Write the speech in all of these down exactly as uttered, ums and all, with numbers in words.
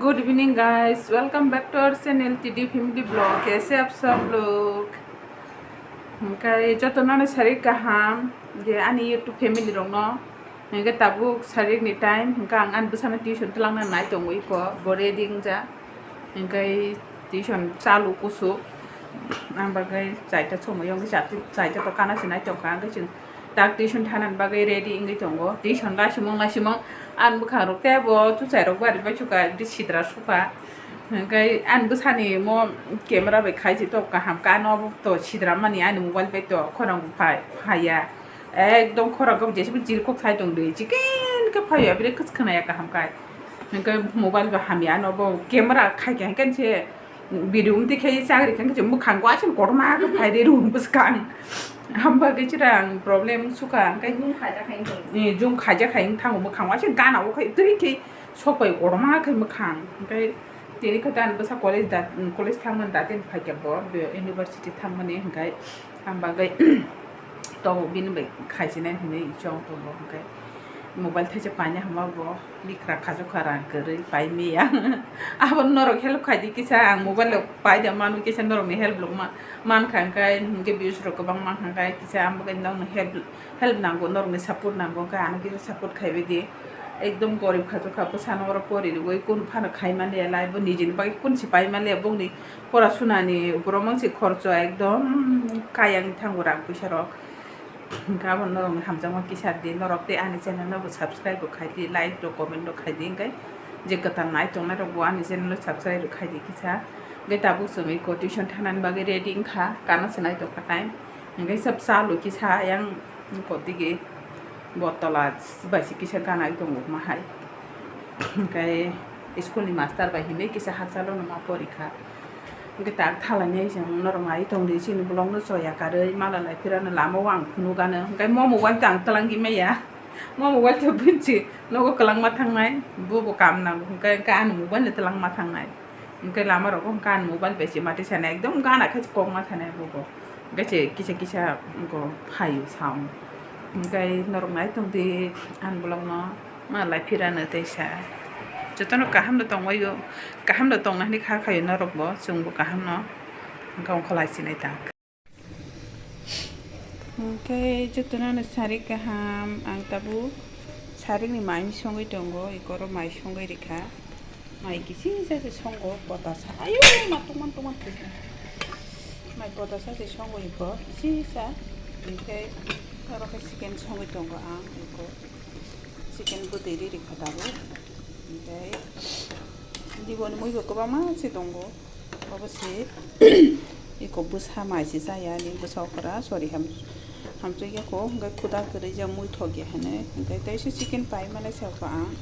Good evening guys, welcome back to our channel T D Family Vlog. Kaise aap sab log? Hingkai joto nani sari kaham je ani YouTube family rok no. Hingkai tabuk sari ni time, hingkai ang ani bwsano tuition twlangna nai tongo iko, bo ready wngja. Hingkai tuition chalu kusuk, ang bagwi chaita somoi wngwi chaita to kana se nai tongkha, hingkai chwng tak tuition thanani bagwi ready wngwi tongo. Tuition laisimung laisimung ani bwkhangrok tei bo chuchairok bari bai sukha, di sidra sukha. Hingkai ani bwsani mo camera bai khai se to kaham khe, ano to sidra mani ani mobile bai to khorang phai phaiya. Ekdom khorang khe jesa jil kok sai tong di, chiken khe phaiya, bire kwchwknaya kaham khai. Hingkai mobile bai hamya, ano bo camera khai khe hingke se video mtwi khe chagri khe se mwkhang waisa kotorma khe phai di room bwskang. Hamba khe chwrang problem sukha, hingkai Zoom khaijak hai wngkha. Ni Zoom khaijak hai wngkha, mwkhang waisa gana o khai twi khe sok bai kotorma khe mwkhang. Hingkai tini khe dan bwsa college da, college thangmani da tini phaikhe bo, be university thangmani hingkai hamba khe to bini bai khaisinai hinwi chong tongo, hingkai mobile thaisa paina hwnba bo. Likra khajokha rang kwrwi pai maya. Abo norok help khai di kisa, ang mobile rok pai da manu kisa norok ni help rok ma-, man kha, hingkai hingke views rok kwbang man kha, hingkai kisa ang bo khe norok ni help, help nango, norok ni support nango, hingkai ano kisa support khai bai di. Ekdom gorib khajokha, bwsano oro pori rwui kunu phano khai man liya, lai bo nijini bagwi kunu se pai man liya, bongni pora sunani borok mangsi khorcho ekdom kayang thango rang puisa rok. Hingke abo norokni hamjakma kisa di, norok tei ani channel no bo subscribe bo khai di, like rok, comment rok khai di, hingke je kwtal nai tongnai rok bo ani channel no subscribe rok khai di kisa. Hingke tabuk chwng iko tuition thanani bagwi ready wngkha, kana se nai tongkha time. Hingke sab chalo kisa yang iko digi bo tola bai se kisa gana tongo ma hai. Hingke school ni master bai hinwi kisa hakchalo no ma porikha. Hingke tak thalani chwng norok nai tongdi, chini vlog no choya karwi mala lai phirano lama o ang phunukgano. Hingke mo mobile tang twlangwi maya. Mo mobile to bunchi nogo kwlangma thangnai, bo bo kam nango. Hingke, hingke ani mobile no twlangma thangnai. Hingke lama rogo hingke ani mobile bai se mati sanai, ekdom gana khe kokma sanai bo bo. Hingke se kisa kisa go phaio sound. Hingke norok nai tongdi ani vlog no. Ma lai phirano teisa. Jotono kaham no tongbaio, kaham no tongna hinwi kha khaio norokbo, chwngbo kaham no wngkha wngkha lai sinai ta. Hwnkhe jotono no sari kaham, ang tabuk saringni mai songwi tongo, ikoro mai songwi rikha. Mai kisisa se songo, potasa. Ayo, ma tongman tongman kisa. Mai potasa se songo iko, kisisa. Hwnkhe oro khe chicken songwi tongo ang iko. Chicken bwtwi riri kha tabuk. Hwnkhe diboni mui bo kwbangma se tongo. Obo se iko bwsa mai se chaya ni bwsa okra, sorry, ham-, hamsok ya kho, hwnkhe kwtal kwrwi jak mui thok ya hinwi. Hwnkhe tei se chicken pai mani se kho ang.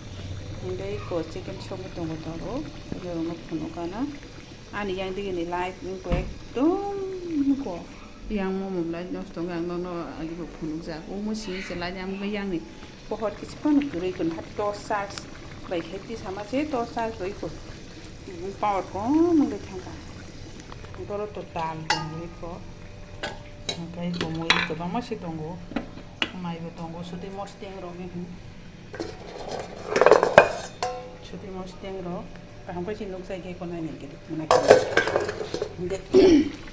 Hwnkhe iko chicken songwi tongo tabuk. Norokno phunukgana. Ani yang digi ni light wngkha ekdom ko. Yang mo mom light nosto wngkha, ang nono agi bo phunukjak. Omo simi se light yang bo yang ni pohor kisi phano kwrwi kun ha torch charge bai khe twi sama se torch charge bai ko. Power kom wngwi thangkha. Boro to tal tongwi ko. Hwnkhe iko mui kwbangma se tongo. Mai bo tongo, sudi mosdeng rok ni. Sudi mosdeng rok kaham khe se nukjai khe konai nai khe nai khe. Hingke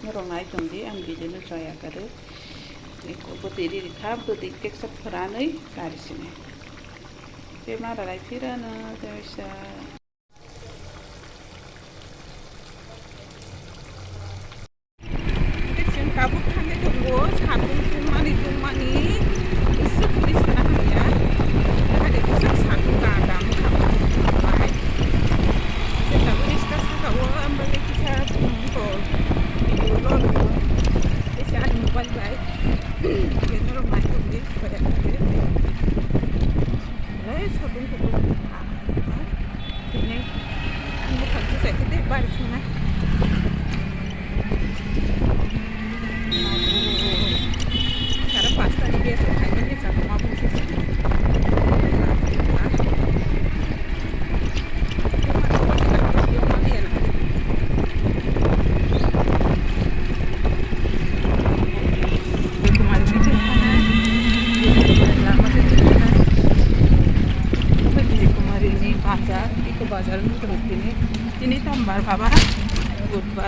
norok nai tong di, ang video no chaya kari. Eko bwtwi riri kha, bwtwi keksa phwranwi kari sini. Tei ma rarai phirano tei sa. Chwng tabuk thangwi tongo, satung tungmani tungmani, bwswk hinwi sana hamya. Haide bwswk satung da da wngkha bai. Chwng tabuk riska saka o, ang bagwi kisa, um, ko, video lo, kisa ani mobile bai. Khe norok nai tongdi, soya khe. Lai satung kutung.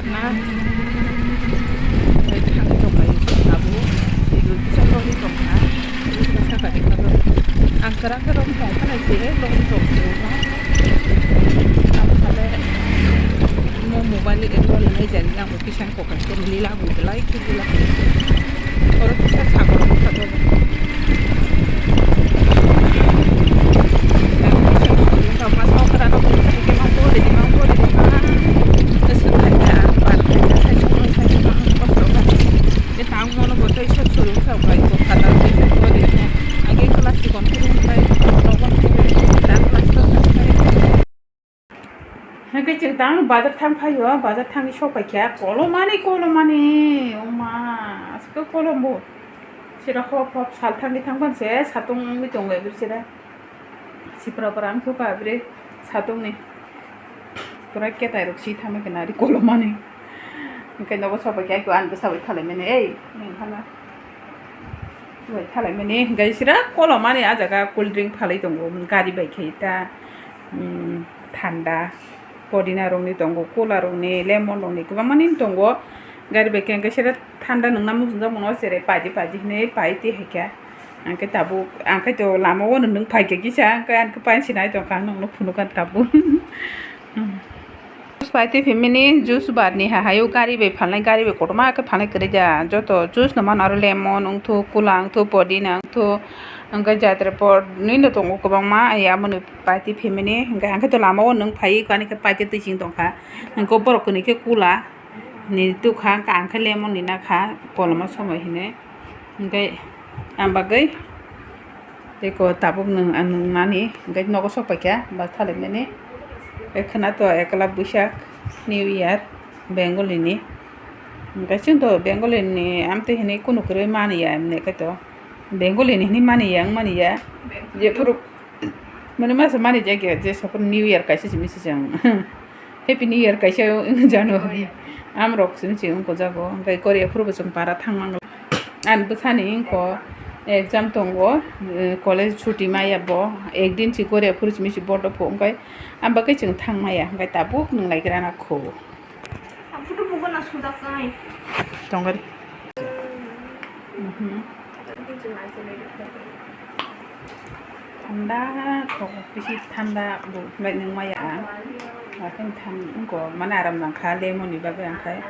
Na, thang tongkai abo, video kisa logwi tongkha, kisa saka ekha. Ang kwrak kwrak tongkha nai se logwi tongkha. Ang sale mo mobile ni angle nai jani ang bo kisa kokha se lila bo belai khe lila. Oro kisa sakoro kha. Hwnkhe chwng tang bazar thang phaio, bazar thangwi sok paikha, kolomani, kolomani, oma, aswk kolombo. Sira hop hop sal thangwi thangpan se satung wngwi tongo ebri sira. Sipra pora wngkha abri satungni. Pura ketai rok si thangwi khe nari kolomani. Hwnkhe nogo sok paikha, ani bwsa bai khalaimani, ei, nini hana. Bai khalaimani, hwnkhe sira kolomani, ah jaga cool drink phalwi tongo, gari bai khe ta, um, thanda, podina rokni tongo, cola rokni, lemon rokni, kwbangmani tongo. Gari bai khe hwnkhe sira thanda nwngna muchungjak mano, sere paidi paidi hinwi pai twi hai khe. Hwnkhe tabuk, ang khe to lama o nwng phaikha kisa, hwnkhe ang khe painsi nai tongkha, ang nwngno phunukha tabuk. Juice pai twi phimani, juice bar ni ha, hayo gari bai phalnai, gari bai kotorma khe phalnai kwrwi ja. Joto juice no mano, aro lemon wngthu, cola wngthu, podina wngthu, hwnkhe jatra pod nwi no tongo kwbangma, ai amo ni pai twi phimani. Hwnkhe ang khe to lama o nwng phai, ani khe pai twi twi cheng tongkha. Hwnkhe borok kwnwi khe cola ni tukha, hwnkhe ang khe lemon ni nakha, koloma somoi hinwi. Hwnkhe ang bagwi eko tabuk nwng, ang nwngnani, hwnkhe nogo sok paikha, bus thalaimani. Ekhwna to ekla Buisak, New Year, Bengali ni. Hwnkhe chwng to Bengali ni amtwi hinwi kunu kwrwi mani ya, emni khe to Bengali ni hinwi mani ya, wng mani ya. Jephuru mani masa mani jagya, je sokro New Year kaisa simi se chwng. Happy New Year kaisa wng January. Amrok simi se wng ko jago, hwnkhe Korea phuru bo chwng para thang mang. Ani bwsani wngkha exam tongo, eh, college chuti maya bo, ekdin si Korea phuru simi si bodo pho, hwnkhe ang bagwi chwng thang maya, hwnkhe tabuk nwng lai gra na kho. Ang photo bugo na sudak nai. Tongari. Mhm. Thanda kho, bisi thanda bo, bai nwng maya ang. Akhai tham, wngkha, mane aram nangkha, lemon ni bagwi ang khai.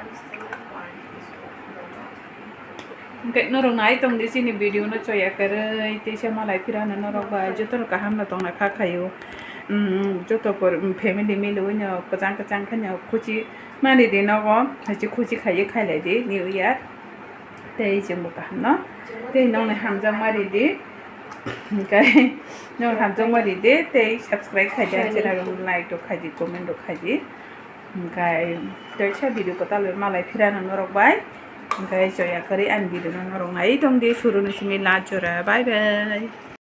Hwnkhe norok nai tong di chini video no choya kwrwi, teisa malai phirano norok bai joto no kaham no tongna kha khaio. Mm, joto por, mm, family milwi no kwchang kwchang khe no khuchi mani di nogo, hai se khuchi khaiwi khailai di New Year. Tei chwngbo kaham no, tei nokni hamjakma ri di, hwnkhe nok hamjakma ri di, tei subscribe khai di, channel rok like rok khai di, comment rok khai di. Hwnkhe teisa video kwtal bai malai phirano norok bai. Hwnkhe choya kwrwi ani video no norok nai tong di, suru ni simi last jora. Bye bye.